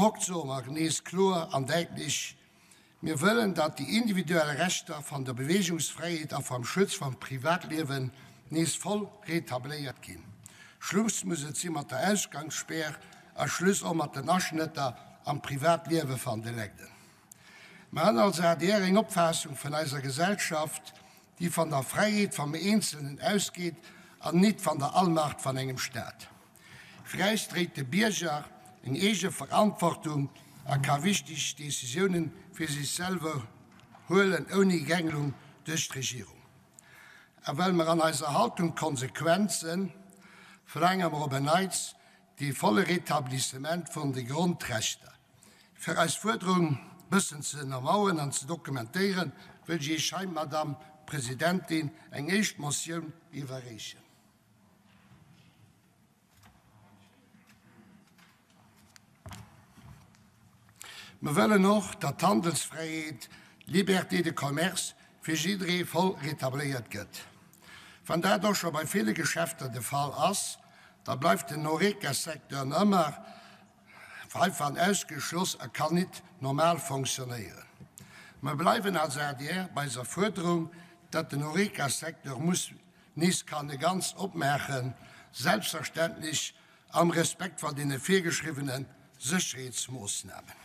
Hokt soe mer nees kloer an däitlech, Mir wëllen, datt déi individuell Rechter van der Bewegungsfräiheet a vam Schutz vam Privatliewen nees voll retabléiert ginn. Schluss muss et si mat der Ausgangsspär a Schluss och mat den Aschnëtter am Privatliewe van de Legden. Mer han als adr eng Opfaassung vun eiser Gesellschaft, déi van der Fräiheet vam Eenzelnen ausgeet an nit van der Allmacht van engem Staat. Fir äis dréit de Bierger eng eege Verantwortung a ka wichteg Decisiounen fir sech selwer huelen, ouni Gängelung duerch d'Regierung. A well mer an eiser Haltung konsequent sënn, verlaange mer op en Neits dee volle Rétablissement vun de Grondrechter. Fir eis Fuerderung bëssen ze ënnermauern an ze dokumentéieren, wëll ech Iech hei, Madamm Presidentin, eng éischt Motioun iwwerreechen. Mer wëllen och, datt d'Handelsfräiheet, d'Liberté de commerce, fir jidderee voll rétabléiert gëtt. Wann dat och scho bei ville Geschäfter de Fall ass, da bleift den Horeca-Secteur nach ëmmer heivan ausgeschloss a kann nit normal fonctionnéieren. Mer bleiwen als adr bei eiser Fuerderung, datt den Horeca-Secteur muss Nees kann e ganz opmaachen, selbstverständlech am Respekt van deene virgeschriwwene Sécherheetsmoossnamen.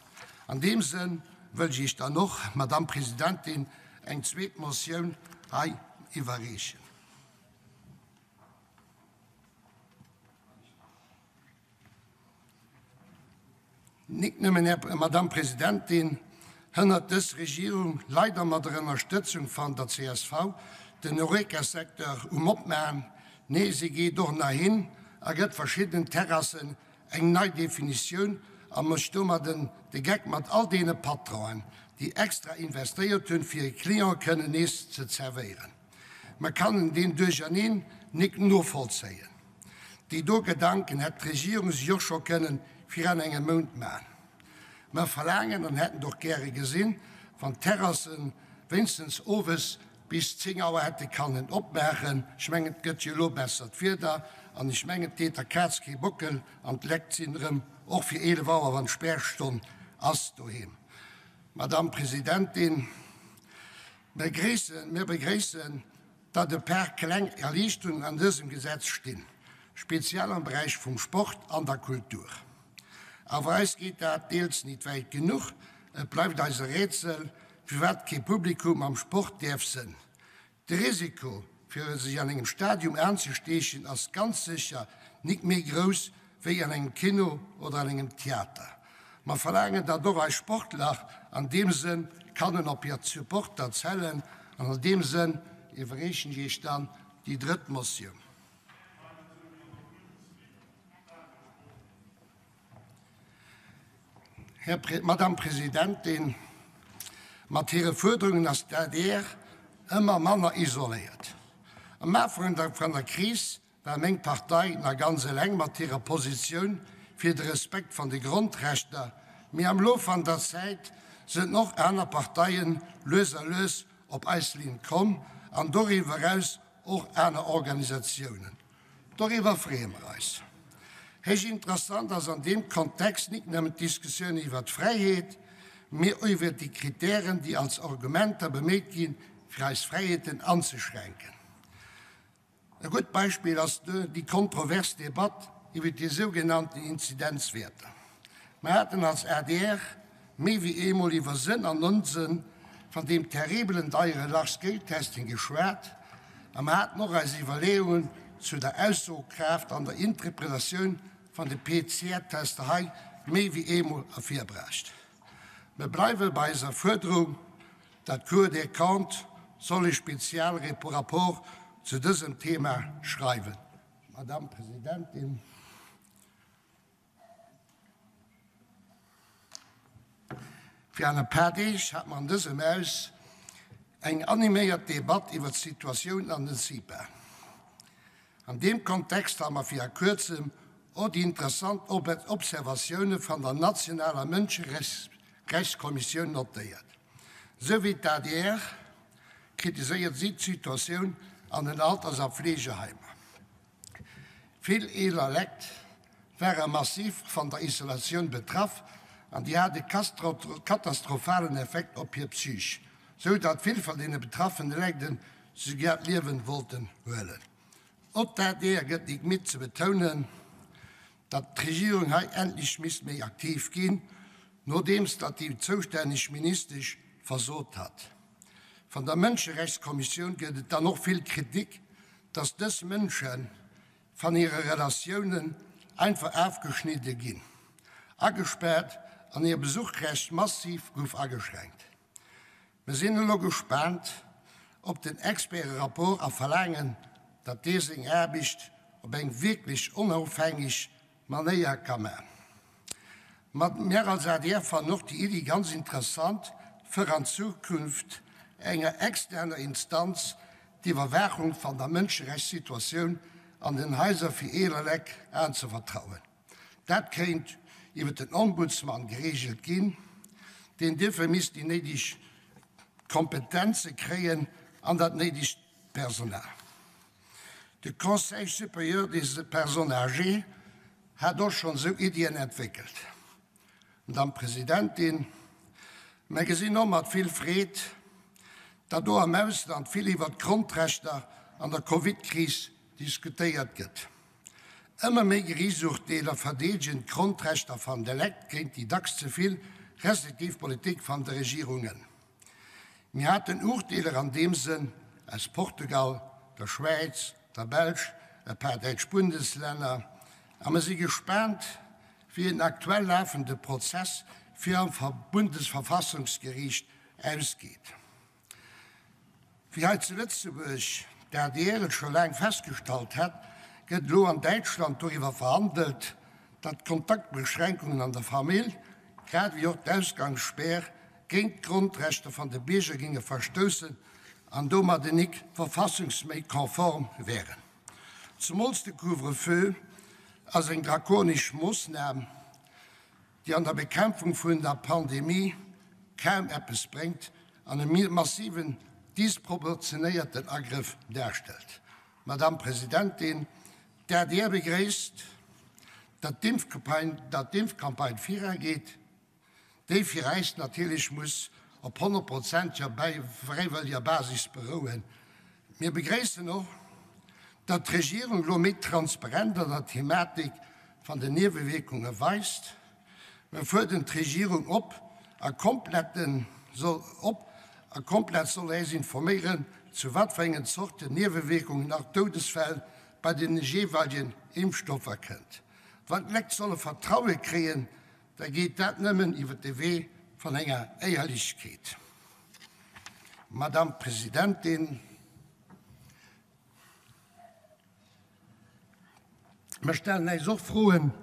An deem Sënn wëll ech Iech dann och, Madamm Presidentin, eng zweet Motioun hei iwwerreechen. Nik nëmmen, Här, Madamm Presidentin, hënnert dës Regierung, leider mat der Ënnerstëtzung van der csv, den Horeca-Secteur um Opmachen, nee, si geet och nach hin a gëtt verschiddenen Terrassen eng nei Definitioun a mécht domadden de Geck mat all deene Patronen, déi extra investéiert hunn, fir hir Clienten kënnen nees ze zerwéieren. Mer kannen deen Duercherneen nik novollzéien. Déi do Gedanken hätt d'Regierung sech och scho kënnen viraan engem Mount man. Mer verlaangen an hätten et och gäre gesinn, wann d'Terrassen wéinstens owes bis 10 Auer hätte kannen opmaachen. Ech mengen, et gëtt jo elo bessert Wieder an ech mengen, et deet der Kaz kee Bockel an d'Lekt sinn erëm och fir 11 Auer, wann d'Spärstonn ass, doheem. Madame Presidentin, mir begréissen, datt e par kleng Erliichterungen an dësem Gesetz stinn, speziell am Beräich vum Sport an der Kultur. Awer eis geet dat deels nit wäit genuch. Et bleift eis e Rätsel, firwat kee Publikum am Sport däerf sënn. De Risiko, fir sech an engem Stadium anzesteechen, ass ganz sécher nik méi grouss wéi an engem Kino oder an engem Theater. Mer verlaangen, datt och eis Sportler an deem Sënn kannen op hir Supporter zellen an an deem Sënn iwwerreechen ech Iech dann déi drëtt Motioun. Här Madame Presidentin, mat hire Fuerderungen ass d'ADR ëmmer manner isoléiert. Am Afank vun der Kris war meng Partei nach ganz eleng mat hirer Positioun fir de Respekt van de Grondrechter, mee am Loof van der Zäit sënn och aner Parteien lues a lues op eis Linn komm an doriwwer eraus och aner Organisatiounen. Doriwwer freeë mer eis. Héich interessant ass an deem Kontext nik nëmmen d'Diskussioun iwwer d'Fräiheet, mee och iwwer déi Kritären, déi als Argumenter beméit ginn, fir eis Fräiheeten anzeschränken. E gutt Beispill ass déi kontrovers Debatt iwwer déi sougenannten Inzidenzwäerter. Mer haten als adr méi wéi eemol iwwer Sënn an Onsënn van deem terribelen deiere Large-Scale-Testing geschwat a mer haten och eis Iwwerleeungen zu der Aussograaft an der Interpretatioun van de PCR-Tester hei méi wéi eemol ervirbraacht. Mer bleiwe bei eiser Fuerderung, Dat d'Cour des Comptes soll e Spezialrapport zu dësem Thema schreiwen. Madame Presidentin, virun e paar Deeg hat mer an dësem Haus eng animéiert Debatt iwwert d'Situatioun an den CIPA. An deem Kontext ha mer via kuerzem och déi interessant Observatioune van der nationaler Mënscherechtskommissioun notéiert. Sou wéi d'ADR kritiséiert si d'Situatioun an den Alters a Fleegeheimer. Vill eeler Lekt ware massiv van der Isolatioun betraff. An déi hat e katastrophalen Effekt op hir Psych, sou datt vill van deene betraffene Leit souguer d'Liewen wollten huelen. Och d'ADR gëtt nik midd ze betounen, datt d'Regierung hei endlech misst méi aktiv ginn, nodeems datt déi zoustänneg Ministesch versot hat. Van der Mënscherechtskommissioun gëtt et dann och vill Kritik, datt dës Mënschen van hire Relatiounen einfach afgeschnidde ginn, agespaart an hir Besuchrecht massiv guff ageschränkt. Mir sinn elo gespaant op den Experterapport a verlaangen, datt dee seng Aarbecht op eng wierklech onofhängeg Manéier ka man. Ma mär als adr fannen och déi Iddi ganz interessant, fër an Zukunft enger externer Instanz d'Iwwerwaachung van der Mënscherechtssituatioun an den Haiser fir eeler Lekt aanzevertrauen. Dat kéint iwwer den Ombudsman geregelt ginn, deen duerfir misst déi néideg Kompetenze kréien an dat néidegt Personal. De Conseil supérieur des personnes âgées hat och schonn esou Iddien entwéckelt. Madamm Presidentin, mer gesinn och mat vill Freed, datt och am Ausland vill iwwert d'Grondrechter an der Covidkris diskutéiert gëtt. Ëmmer méi Geriichtsurteeler verdeedegen d'Grondrechter van de Lekt géint déi dacks ze vill restriktiv Politik van de Regierungen. Mir haten Urteeler an deem Sënn aus Portugal, der Schwäiz, der Belsch, e paar däitsch Bundeslänner a mer si gespaant, wéi en aktuell lafende Prozess viram Bundesverfassungsgeriicht ausgeet. Wéi hei zu Lëtzebuerg d'ADR et scho laang festgestallt hat, gëtt elo an Däitschland doriwwer verhandelt, datt d'Kontaktbeschränkungen an der Famill, grad ewéi och d'Ausgangsspär géint d'Grondrechter van de Bierger ginge verstoussen an domadde nik verfassungsméi konform wären. Zemools de Couvre-feu ass eng drakonesch Moossnam, déi an der Bekämpfung vun der Pandemie kaum eppes bréngt an e massiven disproportionéierten Agrëff darstellt. Madamm Presidentin, d'ADR begréisst, datt d'Impfcampagne virageet. Déi fir äis natierlech muss op honnertprozenteger fräiwëlleger Basis berouen. Mir begréissen och, datt d'Regierung elo méi transparent an der Thematik van den Niewewierkunge weist. Mir fuerderen d'Regierung op, a kompletten soll op a komplett soll äis informéieren, zu wat fir engen Zorten Niewewierkungen nach Doudesfäll bei den jeeweiligen Impfstoffer kënnt. Wann d'Lekt solle Vertraue kréien, da geet dat nëmmen iwwer de Wee van enger Éierlichkeet. Madame Presidentin, mer stellen äis och Froen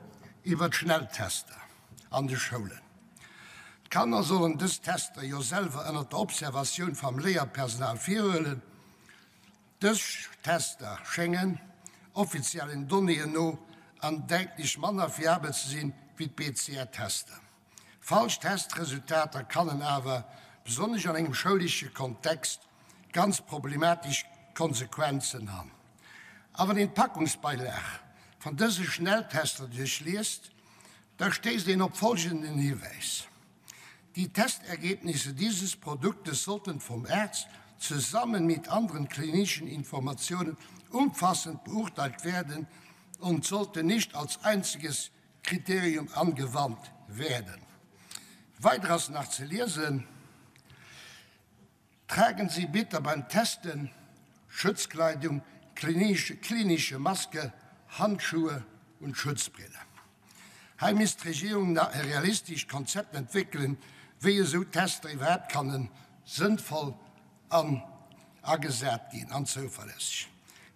iwwer d'Schnelltester an de Schoulen. D'Kanner sollen dës Tester jo selwer ënner der Observatioun vam Léierpersonal virhuelen. Dës Tester schéngen, offiziellen Donnéeën no, an däitlech manner fiabel ze sinn wéi d'PCR-Tester. Falsch Testresultater kannen awer, besonnesch an engem schoulesche Kontext, ganz problematesch Konsequenzen han. A wann een d'Packungsbeilag van dëse Schnelltester duerchliest, da stéisst een op folgenden Hiwäis. Die Testergebnisse dieses Produktes sollten vom Arzt zusammen mit anderen klinischen Informationen umfassend beurteilt werden und sollten nicht als einziges Kriterium angewandt werden. Weider ass nach ze liesen, Tragen Sie bitte beim Testen Schutzkleidung, klinische Maske, Handschuhe und Schutzbrille. Hei misst d'Regierung nach e realistescht Konzept entwéckelen, wéi esou Tester iwwerhaapt kannen sënnvoll an agesat ginn an zouverlässeg.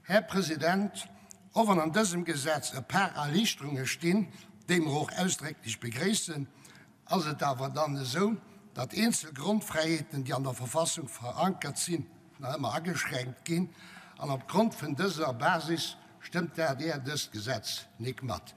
Här President, och wann an dësem Gesetz e par Erliichterunge stinn, déi mer och ausdrécklech begréissen, ass et awer dann esou, datt eenzel Grondfräiheeten, déi an der Verfassung verankert sinn, nach ëmmer ageschränkt ginn. An opgrond vun dëser Basis stëmmt d'ADR dëst Gesetz nik mat.